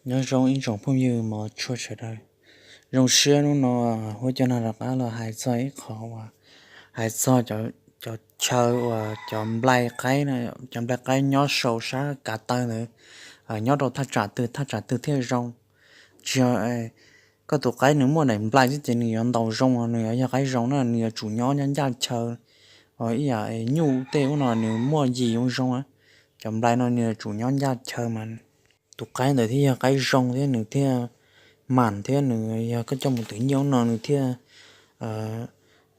Nyob zoo ib tsoom phooj ywg mos tshua sawv daws. Zoo siab hnub no huab cov nag rov qab los hais txog ib qho uas hais txog cov chaw uas cov nplai qaib, cov nplai qaib nyob saum sab kav taw ntawd, nyob rau thaj tsam twg thaj tsam twg thiaj zoo. Tsis yog koj tus qaib nws muaj daim nplai xwb ces nws yuav ntaus zoo, nws yuav yog qaib zoo na, nws yuav tsum nyob ncaj ncaj chaw. Ib yam nyuj tej ub no nws muaj yim zoo zoo, cov nplai no nws yuav tsum nyob ncaj chaw mas tus qaib ntawd thiaj yog qaib zoo thiab nws thiaj mam thiab nws yog koj coj mus twv nyiaj ub no nws thiaj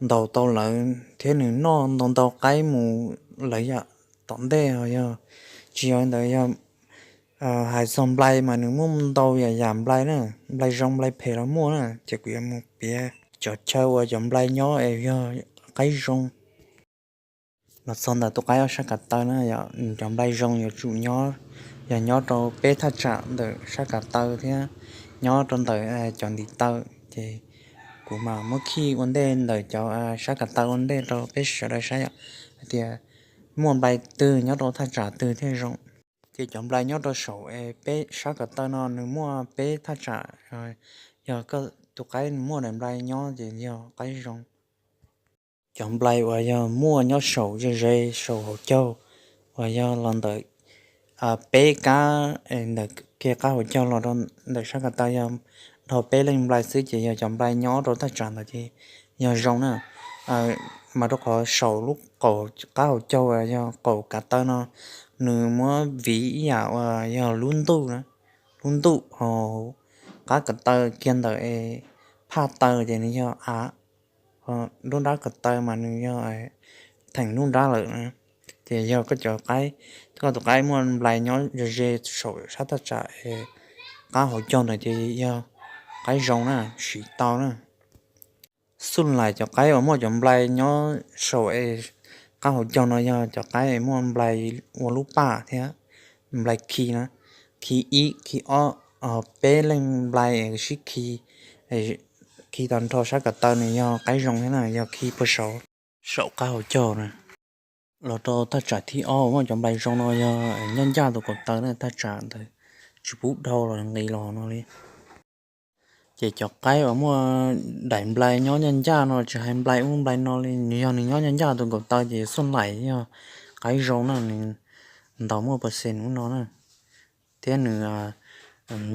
ntaus tau lawv thiab nws noj ntau ntau qaib mus lawv yam tom ntej. Yog tsis yog li ntawd yog hais txog nplai mas nws muaj ntau yam yam nplai na, nplai zoo nplai phem los muaj na, ces kuv yuav mus piav cov chaw uas cov nplai nyob es yog qaib zoo. Los txog ntawm tus qaib ob sab kav taw na, cov nplai zoo yuav tsum nyob, yog nyob rau peb thaj tsam ntawm sab kav taw thiab nyob rau ntawm cov ntiv taw. Ces kuv mam muab khij ua ntej ntawm cov sab kav taw ua ntej rau peb sawv daws saib yom, hais tias muaj nplai twg nyob rau thaj tsam twg thiaj zoo. Ces cov nplai nyob rau saum peb sab kav taw no nws muaj peb thaj tsam. Yog koj tus qaib muaj daim nplai nyob ces yog qaib zoo. Cov nplai uas yog muaj nyob saum ze ze saum hauv caug uas yog los ntawm peb kab, ntawm kiag qab hauv caug los rau ntawm sab kav taw yog dhau peb leej nplai xwb ces yog cov nplai nyob rau thaj tsam ntawd ces yog zoo na. Mas rau qhov saum lub qaum qab hauv caug uas yog qaum kav taw no nws muab viv ib yam uas yog lub ntuj na, lub ntuj hauv qab kav taw kiag ntawm phaj taw ces nws yog av, nruab nrab kav taw mas nws yog theem nruab nrab lawm na. Ces yog koj cov qaib, koj tus qaib muaj nplai nyob ze ze saum sab thaj tsam qab hauv caug ntawd ces yog qaib zoo na, siv tau na. Xub lais cov qaib uas muaj cov nplai nyob saum es qab hauv caug no yog cov qaib muaj nplai ua lub paj thiab nplai khi na, khi ib khi ob, peb leej nplai sib khi, khi tag nrho sab kav taw nws yog qaib zoo thiab na, yog khi puag saud saum qab hauv caug na. Los rau thaj tsam thib ob uas muaj cov nplai zoo no yog nyob ncaj tus kaum taw na, thaj tsam ntawd tsis pub dhau los nqis los no li. Ces cov qaib uas muaj daim nplai nyob ncaj ncaj no, tsis hais nplai ub nplai no li, yog nws nyob ncaj ncaj tus kaum taw ces xub lais yog qaib zoo na, nws ntaus muaj percent ub no na. Thiab nws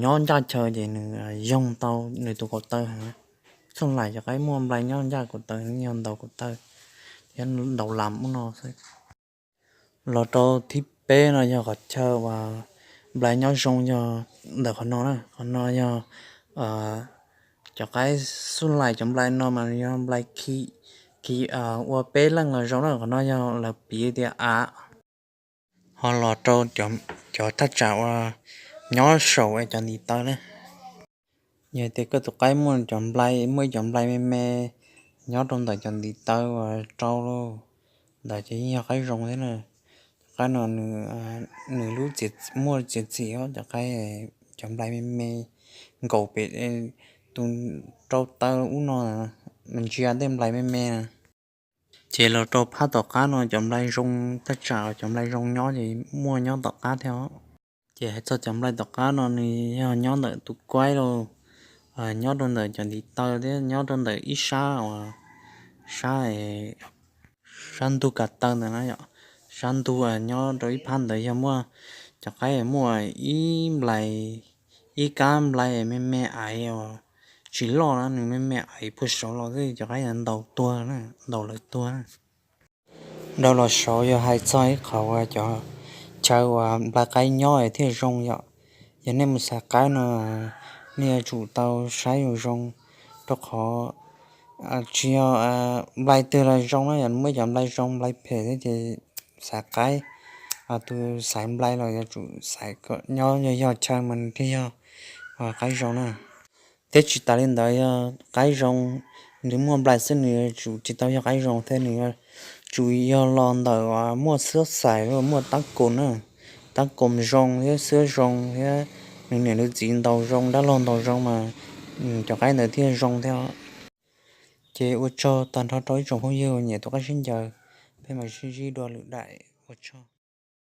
nyob ncaj chaw ces nws yoog tau nws tus kaum taw heev. Xub lais cov qaib muaj nplai nyob ncaj kaum taw yog ntaus kaum taw thiab ntaus lam ub no xwb. Los rau thib peb no yog qhov chaw uas nplai nyob zoo yog ntawm qhov no na, qhov no yog cov qaib xub lais cov nplai no mas yog nplai khi, khi ua peb leej los zoo na, qhov no yog lawv piv tias av. Ho los rau cov thaj tsam uas nyob saum cov ntiv taw na, yog tias koj tus qaib muaj cov nplai, muaj ib cov nplai me me nyob rau ntawm cov ntiv taw uas rau lawm ntawd ces yeej yog qaib zoo thiab na. Cov qaib no nws lub txiav, muaj txiav txim os, cov qaib, cov nplai me me nkaum pem tus rau taw ub no, ntsia tej nplai me me na. Ces los rau phab tom qab no cov nplai zoo, thaj tsam cov nplai zoo nyob ces muaj nyob tom qab thiab os. Ces hais txog cov nplai tom qab no nws yog nyob ntawm tus qaib lauj, nyob rau ntawm cov ntiv taw thiab nyob rau ntawm ib sab uas sab, sab ntug kav taw ntawd na yom. Sab ntug nyob rau ib phab ntawd yog muaj cov qaib muaj ib nplai, ib kab nplai me me aiv uas tsis loj na, nws me me aiv puag saud los xwb, cov qaib ntaus tuag na, ntaus lawv tuag na. Dhau los saud yog hais txog ib qhov uas cov chaw uas nplai qaib nyob thiaj zoo yom. Yog nej mus xaiv qaib no nej yuav tsum tau saib zoo zoo, rau qhov tsis yog nplai twg los zoo na, yog muaj cov nplai zoo nplai phem thiab ces xaiv qaib, tus xaiv nplai los yuav tsum xaiv kom nyob yog yog chaw mas nws thiaj yog qaib zoo na. Thiab tsis tas li ntawd yog qaib zoo, nws muaj nplai xwb nws yuav tsum tsis tau yog qaib zoo thiab, nws yuav tsum yog los ntawm uas muaj xwab xaiv, muaj tab kaum na, tab kaum zoo thiab xwab zoo thiab nws niam nws txiv ntaus zoo, dab laug ntaus zoo mas cov qaib ntawd thiaj zoo thiab. Ces ua tsaug tag nrho rau ib tsoom phooj ywg nyiam tus qaib sib ncaws, peb mam sib ntsib dua lwm daim, ua tsaug.